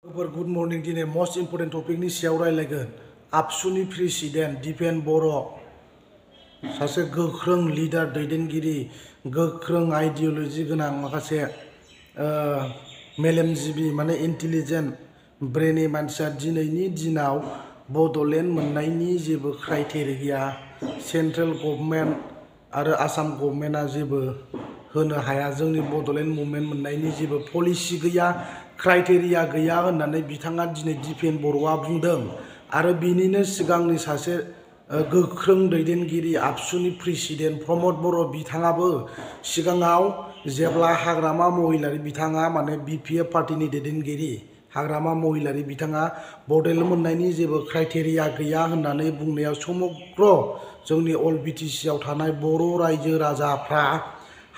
Good morning दिनै must important टपिकनि सायाव रायलायगोन। आबसुनि प्रेसिडेन्ट दिपेन बर' सासे गोख्रों लिडार दैदेनगिरि, गोख्रों आइडिय'लजि गोनां माखासे मेलेमजिबि माने इन्टेलिजेन्ट ब्रेनि मानसिया दिनैनि दिनाव बड'लेण्ड मोननायनि जेबो क्राइटेरिया सेन्ट्रेल गभर्नमेन्ट आरो आसाम गभर्नमेन्टआ जेबो होनो हाया। जोंनि बड'लेण्ड मुभमेन्ट मोननायनि जेबो पलिसि गैया, क्राइटेरिया गैया होननानै बिथाङा दिनै दिपेन बर'आ बुंदों। आरो बिनिनो सिगांनि सासे गोख्रों दैदेनगिरि आबसुनि प्रेसिडेन्ट प्रमद बर' बिथाङाबो सिगाङाव जेब्ला हाग्रामा महिलारि बिथाङा माने BPF पार्टिनि दैदेनगिरि हाग्रामा महिलारि बिथाङा बड'लेण्ड मोननायनि जेबो क्राइटेरिया गैया होननानै बुंनायाव समग्र जोंनि अल BTC आव थानाय बर' रायजो राजाफ्रा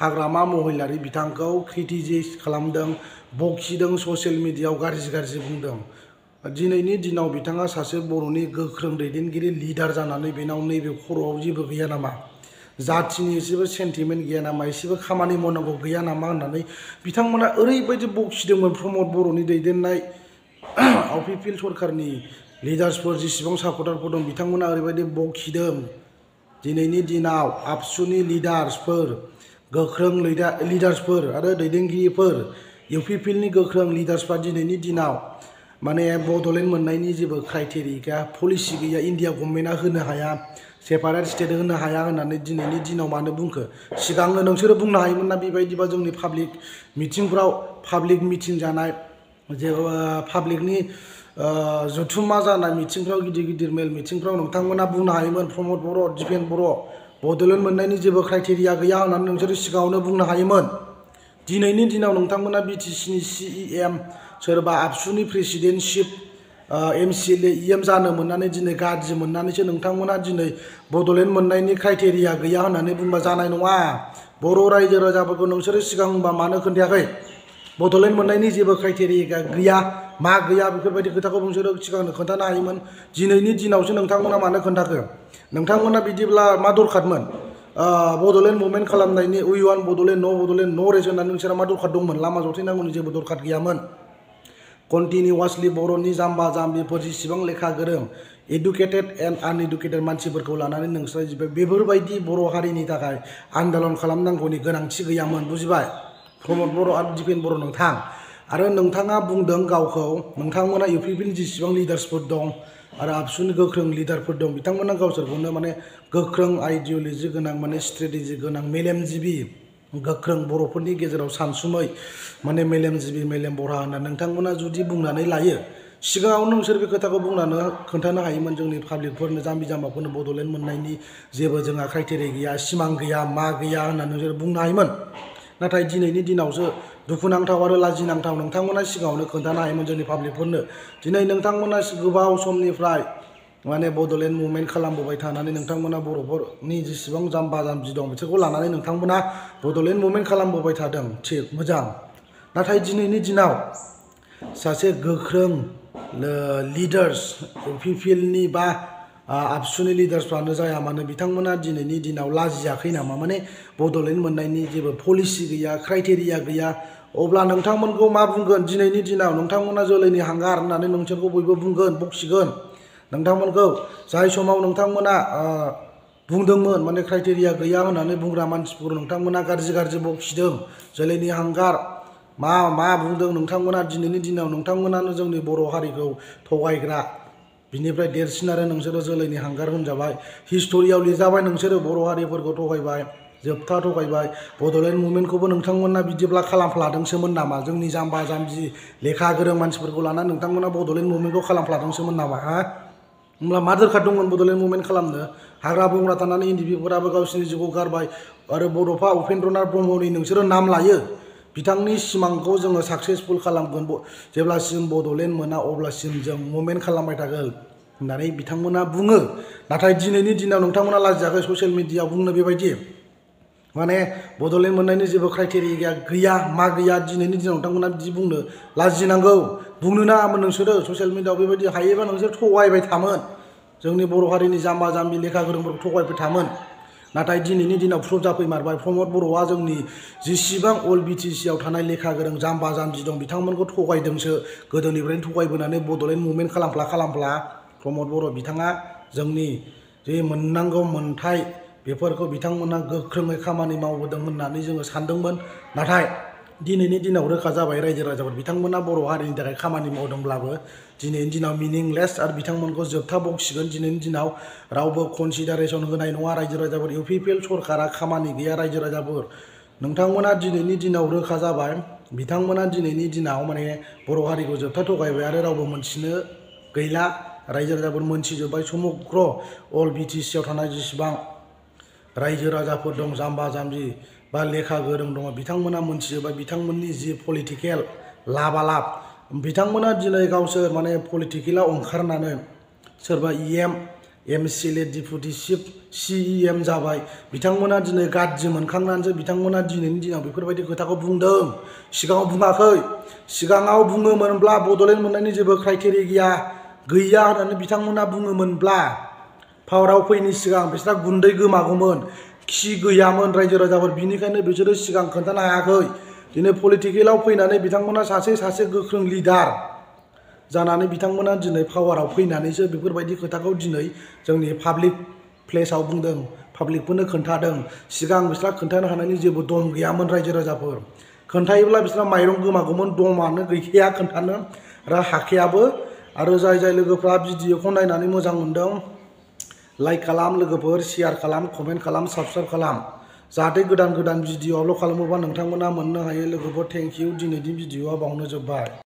हाग्रामा महिलारि बिथांखौ क्रिटिसाइज खालामदों, बखिदों, ससियेल मिडियायाव गाज्रि बुंदों। दिनैनि दिनाव बिथाङा सासे बर'नि गोख्रों दैदेनगिरि लिडार जानानै बेनाव नैबे खर'आव जेबो गैया नामा, जाथिनि एसेबो सेन्टिमेन्ट गैया नामा, एसेबो खामानि मावनांगौ गैया नामा होननानै बिथांमोना ओरैबायदि बखिदोंमोन। प्रमद बर'नि दैदेननाय UPPL सरकारनि लिडार्सफोर जेसेबां सापर्टारफोर दं बिथांमोना ओरैबायदि बखिदों। दिनैनि दिनाव आबसुनि लिडार्सफोर, गोख्रों लिडार्सफोर आरो दैदेनगिरिफोर, UPPLनि गोख्रों लिडार्सफ्रा दिनैनि दिनाव माने बड'लेण्ड मोननायनि जेबो क्राइटेरिया गैया, पलिसि गैया, इन्डिया गभर्नमेन्टआ होनो हाया, सेपारेट स्टेट होनो हाया होननानै दिनैनि दिनाव मानो बुंखो? सिगांनो नोंसोरो बुंनो हायोमोन ना बेबायदिबा जोंनि पाब्लिक मिटिंफ्राव, पाब्लिक मिटिं जानाय, जे पाब्लिकनि जथुम्मा जानाय मिटिंफ्राव, गिदिर मेल मिटिंफ्राव नोंथांमोना बुंनो हायोमोन प्रमद बर', दिपेन बर' बड'लेण्ड मोननायनि जेबो क्राइटेरिया गैया होननानै नोंसोरो सिगाङावनो बुंनो हायोमोन। दिनैनि दिनाव नोंथांमोना BTCनि CEM सोरबा आबसुनि प्रेसिडेन्टशिप MCLA EM जानो मोननानै दिनै गाज्रि मोननानैसो नोंथांमोना दिनै बड'लेण्ड मोननायनि क्राइटेरिया गैया होननानै बुंबा जानाय नङा। बर' रायजो राजाफोरखौ नोंसोरो सिगां होनबा मानो खोन्थायाखै? बड'लेण्ड मोननायनि जेबो क्राइटेरिया गैया, मा गैया बेफोरबायदि खोथाखौ नोंसोरो सिगांनो खोन्थानो हायोमोन। दिनैनि दिनावसो नोंथांमोना मानो खोन्थाखो? नोंथांमोना बिदिब्ला मा दरखारमोन? बड'लेण्ड मुभमेन्ट खालामनायनि उइ वान्ट बड'लेण्ड, न' रेस होननानै नोंसोरा मा दरखार दंमोन? लामा जथायनांगौनि जेबो दरखार गैयामोन। कन्टिनिउवासलि बर'नि जाम्बा जाम्बिफोर जेसेबां लेखा गोरों एडुकेटेड एन्ड आनएडुकेटेड मानसिफोरखौ लानानै नोंसोरा बेफोरबायदि बर' हारिनि थाखाय आन्दालन खालामनांगौनि गोनांथि गैयामोन। बुजिबाय? प्रमद बर' आरो दिपेन बर' नोंथां। आरो नोंथाङा बुंदों गावखौ, नोंथांमोना UPPLनि जेसेबां लिडार्सफोर दं आरो आबसुनि गोख्रों लिडारफोर दं बिथांमोना गावसोरखौनो माने गोख्रों आइडिय'लजि गोनां, माने स्ट्रेटेजि गोनां, मेलेमजिबि, गोख्रों बर'फोरनि गेजेराव सानसुमै माने मेलेमजिबि, मेलेम बरहा होनना नोंथांमोना जुदि बुंनानै लायो, सिगाङावनो नोंसोर बे खोथाखौ बुंनानै खोन्थानो हायोमोन जोंनि पाब्लिकफोरनो, जाम्बि जाम्बाफोरनो बड'लेण्ड मोननायनि जेबो जोंहा क्राइटेरिया गैया, सिमां गैया, मा गैया होननानै नोंसोर बुंनो हायोमोन। नाथाय दिनैनि दिनावसो दुखुनांथाव आरो लाजिनांथाव नोंथांमोना सिगाङावनो खोन्थानो हायोमोन जोंनि पाब्लिकफोरनो। दिनै नोंथांमोना गोबाव समनिफ्राय माने बड'लेण्ड मुभमेन्ट खालामबोबाय थानानै नोंथांमोना बर'फोरनि जेसेबां जाम्बा जाम्बि दं बिसोरखौ लानानै नोंथांमोना बड'लेण्ड मुभमेन्ट खालामबोबाय थादों, थिग मोजां। नाथाय दिनैनि दिनाव सासे गोख्रों लिडार्स UPPLनि बा आबसुनि लिडार्सफ्रानो जाया मानो बिथांमोना दिनैनि दिनाव लाजियाखै नामा? माने बड'लेण्ड मोननायनि जेबो पलिसि गैया, क्राइटेरिया गैया, अब्ला नोंथांमोनखौ मा बुंगोन? दिनैनि दिनाव नोंथांमोना जोलैनि हांगार होननानै नोंसोरखौ बयबो बुंगोन, बखिगोन नोंथांमोनखौ। जाय समाव नोंथांमोना बुंदोंमोन माने क्राइटेरिया गैया होननानै बुंग्रा मानसिफोर नोंथांमोना गाज्रि बखिदों, जोलैनि हांगार मा बुंदों नोंथांमोना। दिनैनि दिनाव नोंथांमोनानो जोंनि बर' हारिखौ थगायग्रा, बिनिफ्राय देरसिन आरो नोंसोरो जोलैनि हांगार होनजाबाय। हिस्ट'रियाव लिरजाबाय नोंसोरो बर' हारिफोरखौ थगायबाय, जोबथा थगायबाय। बड'लेण्ड मुभमेन्टखौबो नोंथांमोना बिदिब्ला खालामफ्लादोंसोमोन नामा? जोंनि जाम्बा जाम्बि लेखा गोरों मानसिफोरखौ लानानै नोंथांमोना बड'लेण्ड मुभमेन्टखौ खालामफ्लादोंसोमोन नामा? होमब्ला मा दरखार दंमोन बड'लेण्ड मुभमेन्ट खालामनो? हाग्रा बंग्रा थानानै NDP-फोराबो गावसिनि जिउखौ गारबाय आरो बड'फा उपेन्द्रनाथ ब्रह्मनि नोंसोरो नाम लायो। बिथांनि सिमांखौ जोङो साक्सेसफुल खालामगोन, जेब्लासिम बड'लेण्ड मोना अब्लासिम जों मुभमेन्ट खालामबाय थागोन होननानै बिथांमोना बुङो। नाथाय दिनैनि दिनाव नोंथांमोना लाजियाखै ससियेल मिडियायाव बुंनो बेबायदि माने बड'लेण्ड मोननायनि जेबो क्राइटेरिया गैया, मा गैया? दिनैनि दिनाव नोंथांमोना बिदि बुंनो लाजिनांगौ। बुंनो नाङामोन नोंसोरो ससियेल मिडियायाव बेबायदि। हायोबा नोंसोर थगायबाय थामोन, जोंनि बर' हारिनि जाम्बा जाम्बि लेखा गोरोंफोरखौ थगायबाय थामोन। नाथाय दिनैनि दिनाव प्रुफ जाफैमारबाय प्रमद बर'आ जोंनि जेसेबां अल BTC आव थानाय लेखा गोरों जाम्बा जाम्बि दं बिथांमोनखौ थगायदोंसो गोदोनिफ्रायनो थगायबोनानै बड'लेण्ड मुभमेन्ट खालामफ्ला प्रमद बर' बिथाङा जोंनि जे मोननांगौ मोन्थाय बेफोरखौ बिथांमोना गोख्रोङै खामानि मावबोदों होननानै जोङो सानदोंमोन। नाथाय दिनैनि दिनाव रोखा जाबाय रायजो राजाफोर बिथांमोना बर' हारिनि थाखाय खामानि मावदोंब्लाबो दिनैनि दिनाव मिनिंलेस आरो बिथांमोनखौ जोबथा बखसिगोन। दिनैनि दिनाव रावबो कनसिडारेसन होनाय नङा रायजो राजाफोर। UPPL सरकारा खामानि गैया रायजो राजाफोर। नोंथांमोना दिनैनि दिनाव रोखा जाबाय बिथांमोना दिनैनि दिनाव माने बर' हारिखौ जोबथा थगायबाय आरो रावबो मोनथिनो गैला रायजो राजाफोर मोनथिजोब्बाय समग्र अल BTC आव थानाय जेसेबां रायजो राजाफोर दं जाम्बा जाम्बि बा लेखा गोरों दङ बिथांमोना मोनथिजोब्बाय बिथांमोननि जि पलिटिकेल लाबालाब बिथांमोना दिनै गावसोर माने पलिटिकेलाव ओंखारनानै सोरबा EM MCLA deputy chief CEM जाबाय बिथांमोना दिनै गाज्रि मोनखांनानैसो बिथांमोना दिनैनि दिनाव बेफोरबायदि खोथाखौ बुंदों। सिगाङाव बुङाखै। सिगाङाव बुङोमोनब्ला बड'लेण्ड मोननायनि जेबो क्राइटेरिया गैया होननानै बिथांमोना बुङोमोनब्ला पावाराव फैनि सिगां बिसोरहा गुन्दै गोमागौमोन खि गैयामोन रायजो राजाफोर। बिनिखायनो बिसोरो सिगां खोन्थानो हायाखै। दिनै पलिटिकेलाव फैनानै बिथांमोना सासे गोख्रों लिडार जानानै बिथांमोना दिनै पावाराव फैनानैसो बेफोरबायदि खोथाखौ दिनै जोंनि पाब्लिक प्लेसाव बुंदों पाब्लिकफोरनो खोन्थादों। सिगां बिसोरहा खोन्थानो हानायनि जेबो दम गैयामोन रायजो राजाफोर। खोन्थायोब्ला बिसोरहा माइरं गोमागौमोन दमानो गैखाया खोन्थानो आरो हाखायाबो। आरो जाय लोगोफ्रा भिडिअखौ नायनानै मोजां मोनदों लाइक खालाम लोगोफोर शेयार खालाम कमेन्ट खालाम साबस्क्राइब खालाम जाहाथे गोदान भिडिअ आपल'ड खालामोबा नोंथांमोना मोननो हायो लोगोफोर। Thank you. दिनैनि भिडिअआ बावनो जोब्बाय।